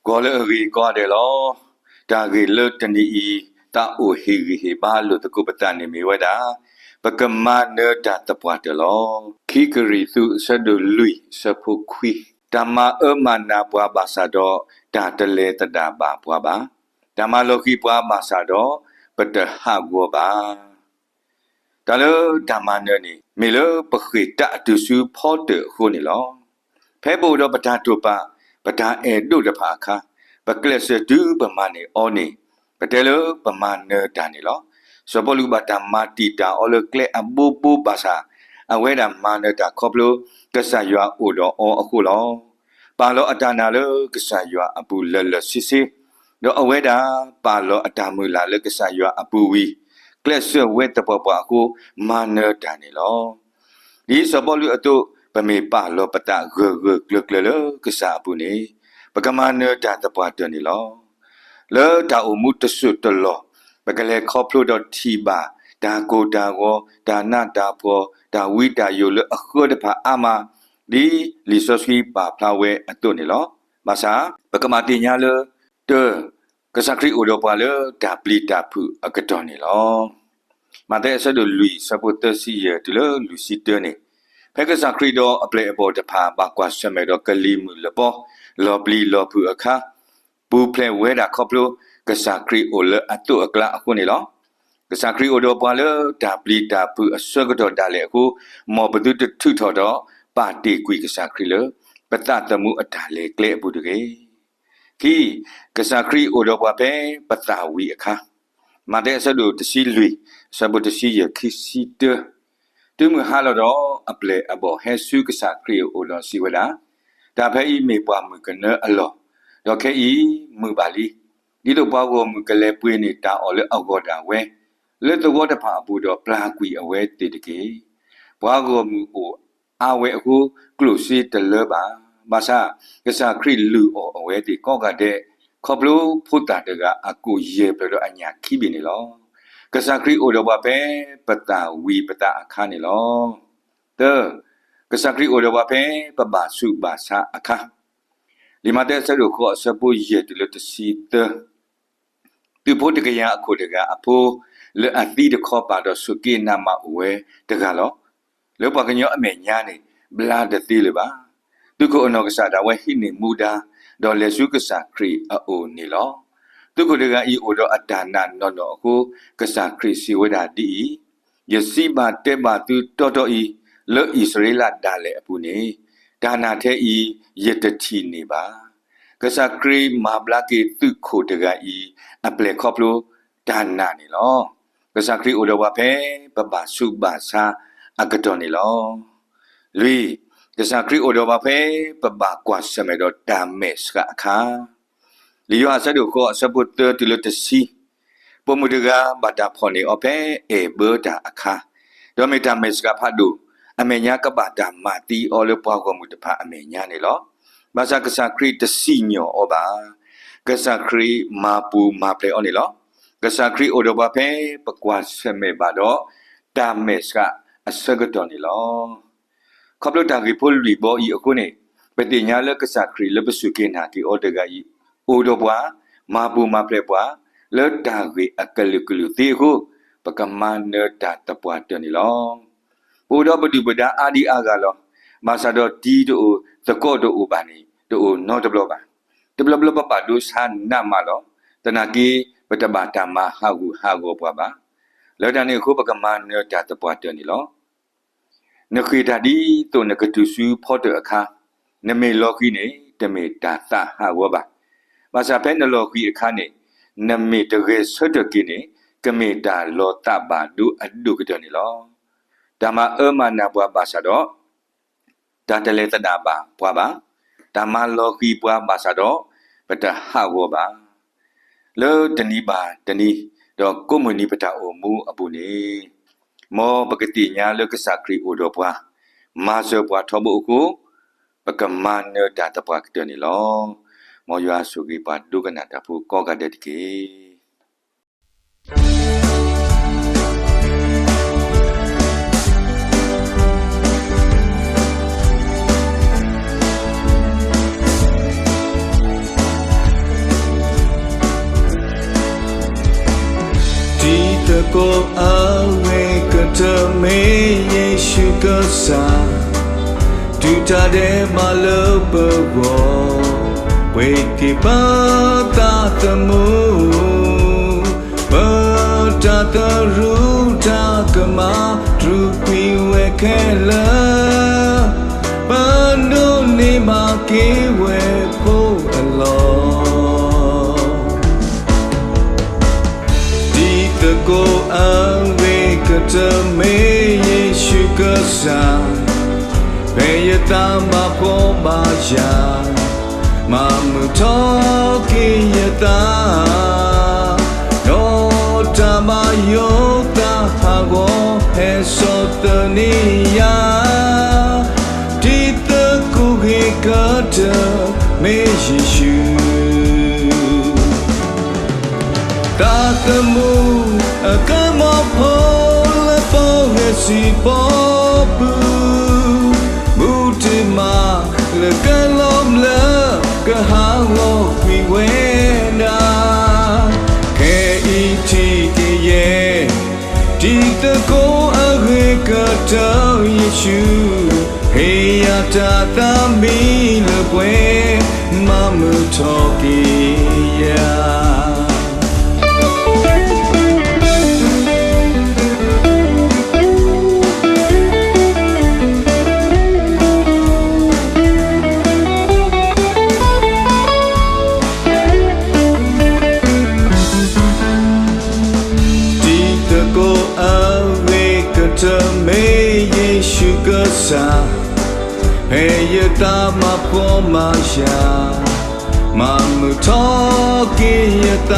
ဂီၤလၢအဂ့ၤကိးဂၤဒဲးလီၤ. တၢ်ဂ့ၢ်လၢတနံၤအံၤ သးအိၣ်ဟ့ၣ်ဂံၢ်ဟ့ၣ်ဘါလိာ်သကိးပသးန့ၣ်မ့ၢ်ဝဲဒၣ်, ပကမၤနၢၤတၢ်သပှၢ်တၢၢ်လီၤ. ခံကရံၣ်သူး အဆၢဒိၣ်လွံၢ် အဆၢဖိခွံ, တၢ်မၤအၢမၤနးပှၤဘၣ်ဆၣ်ဒီး တၢ်တလဲၤသဒၣ်ဘၣ်ပှၤဘၣ်. တၢ်မၤလီၤဃံၤပှၤဘၣ်ဆၣ်ဒီး ပတဟးဂီၤဘၣ်. တၢ်လၢတၢ်မၤနၢၤန့ၣ် မ့ၢ်လၢပဃ့ၢ်တၢ်အတုၤဆူဖီတၢၣ်အဃိန့ၣ်လီၤ. ဖဲပအိၣ်ဒီးပတၢ်တိာ်ပာ် ပတၢ်အဲၣ်ဒိးတဖၣ်အခါ, ပကျဲးစၢးတုၤပမၤန့ၢ်အီၤန့ၣ် ပတဲလၢပမၤနၢၤတၢ်န့ၣ်လီၤ. စီၤပီလူးဘၣ်တၢ်မၤတံာ်တာ်အီၤလၢကျဲအဘိဘိဘၣ်ဆၣ်, အဝဲဒၣ်မၤနၢၤတၢ်ခီဖျိ ကစၢ်ယွၤအိၣ်ဒီးအီၤအဃိလီၤ. ပာ်လီၤအတၢ်နာ်လၢကစၢ်ယွၤအပူၤလၢာ်လၢာ်ဆ့ဆ့, ဒီးအဝဲဒၣ်ပာ်လီၤအတၢ်မုၢ်လၢ်လၢကစၢ်ယွၤအပူၤဝံၤ, ကျဲးစၢးဝဲသပှၢ်ပှၢ်အဃိ မၤနၢၤတၢ်န့ၣ်လီၤ. ဒ်စီၤပီလူးအသိး ပမ့ၢ်ပာ်လီၤပသးဂၢၢ်ဂၢၢ်ကျၢၤကျၢၤလၢကစၢ်အပူၤန့ၣ်, ပကမၤနၢၤတၢ်သပှၢ်တၢၢ်န့ၣ်လီၤ. လၢတၢ်အိၣ်မူတစိၢ်တလီၢ် ပကလဲၤခီဖျိဒီးထံၣ်ဘၣ် တၢ်ကိၢ်တၢ်ဂီၤ, တၢ်နးတၢ်ဖှီၣ်တၢ်ဝံတၢ်ယိာ်လၢအဃၢတဖၣ်အါမး, ဒ်လံာ်စီဆှံပာ်ဖျါဝဲအသိးန့ၣ်လီၤ. ဘၣ်ဆၣ် ပကဘၣ်သ့ၣ်ညါလၢ တၢ, ကစၢ်ခရံာ်အိၣ်ဒီးပှၤလၢတၢ်ပျံၤတၢ်ဖုးအကတီၢ်န့ၣ်လီၤ. မးသဲအဆၢဒိၣ်လွံၢ် အဆၢဖိသၢဆံယဲၢ်တုၤလၢလွံၢ်ဆံတၢန့ၣ်, ဖဲကစၢ်ခရံာ်ဒီးအပျဲၢ်အဘီၣ်တဖၣ် ဘၣ်ကွၢ်ဆၢၣ်မဲာ်ဒီးကလံၤမုၢ်လပီ လီၤပျံၤလီၤဖုးအခါ, ပူၤဖျဲးဝဲဒၣ်ခီဖျိ ကစၢ်ခရံာ်အိၣ်လၢအသိးအကျါအဃိန့ၣ်လီၤ. ကစၢ်ခရံာ်အိၣ်ဒီးပှၤလၢတၢ်ပျံၤတၢ်ဖုးအဆၢကတီၢ်ဒၣ်လဲာ်အဃိ, မ်ပသုတထုးထီၣ်ဒီး ပာ်တ့ၢ်ကွံာ်ကစၢ်ခရံာ်လၢ ပသးသမူအတၢ်လဲၤကျဲအပူၤတဂ့ၤ. ခံ, ကစၢ်ခရံာ်အိၣ်ဒီးပှၤဖဲပသးဝံၤအခါ, မးသဲအဆၢဒိၣ်တဆံလွံၢ် အဆၢဖိတဆံယဲၢ် ခံဆံတၢ, တုၤမုၢ်ဟါလီၤဒီး အပျဲၢ်အဘီၣ်ဟဲဆူကစၢ်ခရံာ်အအိၣ်ဒီးစံးဝဲဒၣ်, တၢ်ဖဲအံၤမ့ၢ်ပှၢ်မုၢ်ကနၢအလီၢ်, ဒီးခဲအံၤမုၢ်ဘၣ်လံ. ဒ်သိးပှၤဂီၢ်မုၢ်ကလဲၤပှ့ၤန့ၢ်တၢ်အီၣ်လၢအဂီၢ်ဒၣ်ဝဲ, လၢသဝီတဖၣ်အပူၤဒီးပျၢ်ကွံာ်အဝဲသ့ၣ်တက့ၢ်. ပှၤဂီၢ်မုၢ်အိၣ်အါဝဲအဃိ, ကျိၣ်စ့တလၢဘၣ်. ဘၣ်ဆၣ် ကစၢ်ခရံာ်လုၢ်အီၣ်အဝဲသ့ၣ်ကိးဂၤဒဲး, ခီဖျိဖိသၣ်တဂၤအကိၣ်ယဲၢ်ဖျၢၣ်ဒီးအညၣ်ခံဘ့ၣ်န့ၣ်လီၤ. ကစၢ်ခရံာ်အိၣ်ဒီးပှၤဖဲပသးဝံၤပသးအခါန့ၣ်လီၤ. သၢ, ကစၢ်ခရံာ်အိၣ်ဒီးပှၤဖဲပဘၣ်ဆူးဘၣ်ဆါအခါ, လံာ်မးသဲအဆၢဒိၣ်ဃိး အဆၢဖိယဲၢ်တုၤလၢတဆံသၢ, သုးဖိတကယၤအခိၣ်တဂၤအဖိ လၢအသံတခီပၤဒီးစူၢ်က့ၤနာ်မးအိၣ်ဝဲတဂၤလီၤ. လၢပှၤကညီအမဲာ်ညါန့ၣ် ဘျါတသ့လၢၤဘၣ်. သုးခိၣ်အနီၢ်ကစၢ်ဒၣ်ဝဲဟံးန့ၢ်မူဒါ, ဒီးလဲၤဆူကစၢ်ခရံာ်အအိၣ်န့ၣ်လီၤ. သုးခိၣ်တဂၤအံၤအိၣ်ဒီးအတၢ်နာ်နီၢ်နီၢ်အဃိ, ကစၢ်ခရံာ်စံးဝဲဒၣ်ဒ်အံၤ, ယစံးဘၣ်တဲဘၣ်သုတီတီအံၤ, လၢအံၣ်စရ့လးဒၣ်လဲာ်အပူၤန့ၣ်, တၢ်နာ်ထဲအံၤ ယတထံၣ်န့ၢ်ဘၣ်. ကစၢ်ခရံာ်မၤဘျါက့ၤသုးခိၣ်တဂၤအံၤ အပျဲၢ်ခီဖျိတၢ်နာ်န့ၣ်လီၤ. ကစၢ်ခရံာ်အိၣ်ဒီးပှၤဖဲပဘၣ်ဆူးဘၣ်ဆါအကတီၢ်န့ၣ်လီၤ. လွံၢ်, ကစၢ်ခရံာ်အိၣ်ဒီးပှၤဖဲပဘၣ်ကွၢ်ဆၢၣ်မဲာ်ဒီးတၢ်မဲာ်ဆှးအခါ, လံာ်ယိၤဟၣ်အဆၢဒိၣ်ဃိး အဆၢဖိသၢတုၤလၢတဆံ, ပိာ်မုၣ်တဂၤဘၣ်တၢ်ဖီၣ်န့ၢ်အီၤဖဲအဲၣ်ဘၢတၢ်အခါ, ဒီးမ့ၢ်တၢ်မဲာ်ဆှးဖးဒိၣ်, အမဲာ်ညါကဘၣ်တၢ်မၤသံအီၤလၢပှၤဂီၢ်မုၢ်တဖၣ်အမဲာ်ညါန့ၣ်လီၤ. ဘၣ်ဆၣ်ကစၢ်ခရံာ်တစံၣ်ညီၣ်အီၤဘၣ်. ကစၢ်ခရံာ်မၤပူၤမၤဖျဲးအီၤန့ၣ်လီၤ. ကစၢ်ခရံာ်အိၣ်ဒီးပှၤဖဲပကွၢ်ဆၢၣ်မဲာ်ဘၣ်ဒီး တၢ်မဲာ်ဆှးအဆၢကတီၢ်န့ၣ်လီၤ. ခီဖျိတၢ်ဂ့ၢ်ဖိလွံၢ်ဘီအံၤအဃိန့ၣ်, ပသ့ၣ်ညါလၢကစၢ်ခရံာ်လၢပစူၢ်က့ၤနာ်က့ၤအီၤတဂၤအံၤ အိၣ်ဒီးပှၤ, မၤပူၤမၤဖျဲးပှၤ, လၢတၢ်ဂ့ၢ်အကလုာ်ကလုာ်သ့အဃိ, ပကမၤနၢၤတၢ်သပှၢ်တၢၢ်န့ၣ်လီၤ. ပအိၣ်ဒီးပဒုၣ်ပဒါအါဒံအါဂၤလီၤ. ဘၣ်ဆၣ်ဒီးတံၤတအိၣ်သကိးတအိၣ်ဘၣ်န့ၣ် တအိၣ်နီတဘျီဘၣ်. တဘျီဘျီပဘၣ်ဒိဆါနးမးလီၤ. သနာ်က့ ပတဘၣ်တၢ်မၤဟးဂူာ်ဟးဂီၤပှၤဘၣ်. လၢတၢ်န့ၣ်အဃိ ပကမၤနၢၤတၢ်သပှၢ်တၢၢ်န့ၣ်လီၤ. နဃ့ၢ်တၢ်ဒ်သိးနကတုၤဆူဖီတၢၣ်အခါ, နမ့ၢ်လီၤဃံၤန့ၣ် တမ့ၢ်တၢ်သးဟးဂီၤဘၣ်. ဘၣ်ဆၣ်ဖဲနလီၤဃံၤအခါန့ၣ်, နမ့ၢ်တဂဲၤဆၢထၢၣ်က့ၤန့ၣ် ကမ့ၢ်တၢ်လီၤသးဘၣ်ဒိအဒိၣ်ကတၢၢ်န့ၣ်လီၤ. တၢ်မၤအၢမၤနးပှၤဘၣ်ဆၣ်ဒီး တၢ်တလဲၤသဒၣ်ဘၣ်ပှၤဘၣ်. တၢ်မၤလီၤဃံၤပှၤဘၣ်ဆၣ်ဒီး ပတဟးဂီၤဘၣ်. လၢတနံၤဘၣ်တနံၤ, ဒီးကိးမုၢ်နံၤပတၢ်အိၣ်မူအပူၤန့ၣ်, မ်ပကသ့ၣ်ညါလၢကစၢ်ခရံာ်အိၣ်ဒီးပှၤ, မၤစၢၤပှၤထီဘိအဃိ, ပကမၤနၢၤတၢ်သပှၢ်ကတၢၢ်န့ၣ်လီၤ. မ်ယွၤဆိၣ်ဂ့ၤပှၤဒိကနၣ်တၢ်ဖိကိးဂၤဒဲးတက့ၢ်. ကိးအဂ့ၤကတၢၢ်မ့ၢ်ယ့ၣ်ၡူးကစၢ်, တုၤတၢ်ဒဲးဘးလၢပဂီၢ်, ပှ့ၤက့ၤပသးသမူ, ပတၢ်သရူးတၢ်ကမၣ် တြူာ်ကွံာ်ဝဲခဲလၢာ်, ပဒိးန့ၢ်ဘၣ်က့ၤဝဲဖိအလီၢ်. တံၤသကိးအဂ့ၤကတၢၢ်မ့ၢ်ယ့ၣ်ၡူးကစၢ်, ဖဲယသးဘၣ်ဖှီၣ်ဘၣ်ယာ်, မၤမုာ်ထီၣ်က့ၤယသး, ဒီးတၢ်ဘၣ်ယိၣ်သးဟးဂီၤဟဲစိာ်သန့ၤယၤ, တံၤသကိးဂ့ၤကတၢၢ်မ့ၢ်ယ့ၣ်ၡူး သးသမူအကမီၤဖိလၢပီၣ်ဂဲၤစံးပီပူၤ, မူတ့ၢ်မးလၢကလီၤဘျၢ ကဟးဂီၤကွံာ်ဝဲဒၣ်, ခဲအံၤထံၣ်က့ၤယဲၢ် တံၤသကိးအဂ့ၤကတၢၢ်ယ့ၣ်ၡူး, ဟ့ၣ်ယၤတၢ်သးမံလၢပှဲၤ, မၤမုာ်ထီၣ်က့ၤယၤ တံၤသကိးအဂ့ၤကတၢၢ်မ့ၢ်ယ့ၣ်ၡူးကစၢ်, ဖဲယသးဘၣ်ဖှီၣ်ဘၣ်ယာ်, မၤမုာ်ထီၣ်က့ၤယသ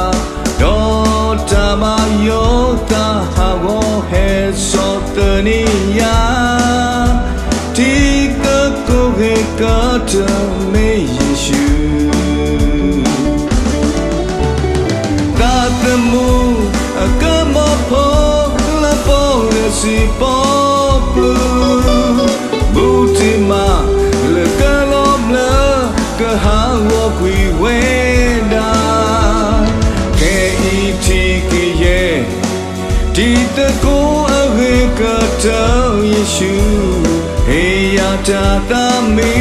း, ဒီးတၢ်ဘၣ်ယိၣ်သးဟးဂီၤဟဲစိာ်သန့ၤယၤ, တံၤသကိးဂ့ၤကတၢၢ်မ့ၢ်ယ့ၣ်ၡူး သးသမူအကမီၤဖိလၢပီၣ်ဂဲၤစံးပီပူၤ, မူတ့ၢ်မးလၢကလီၤဘျၢ ကဟးဂီၤကွံာ်ဝဲဒၣ်, ခဲအံၤထံၣ်က့ၤယဲၢ် တံၤသကိးအဂ့ၤကတၢၢ်ယ့ၣ်ၡူး, ဟ့ၣ်ယၤတၢ်သးမံ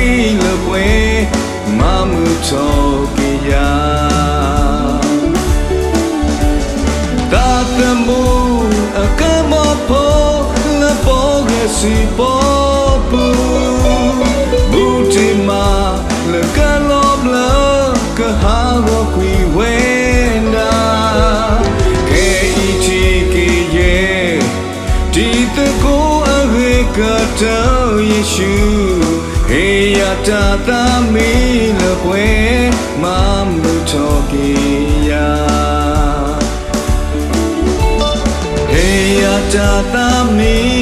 လၢပှဲၤ, မၤမုာ်ထီၣ်က့ၤယၤ သးသမူအကမီၤဖိလၢပီၣ်ဂဲၤစံးပီပူၤ, မူတ့ၢ်မးလၢကလီၤဘျၢ ကဟးဂီၤကွံာ်ဝဲဒၣ်, ခဲအံၤထံၣ်က့ၤယဲၢ် တံၤသကိးအဂ့ၤကတၢၢ်ယ့ၣ်ၡူး, ဟ့ၣ်ယၤတၢ်သးမံလၢပှဲၤ, မၤမုာ်ထီၣ်က့ၤယၤ ဟ့ၣ်ယၤတၢ်သးမံ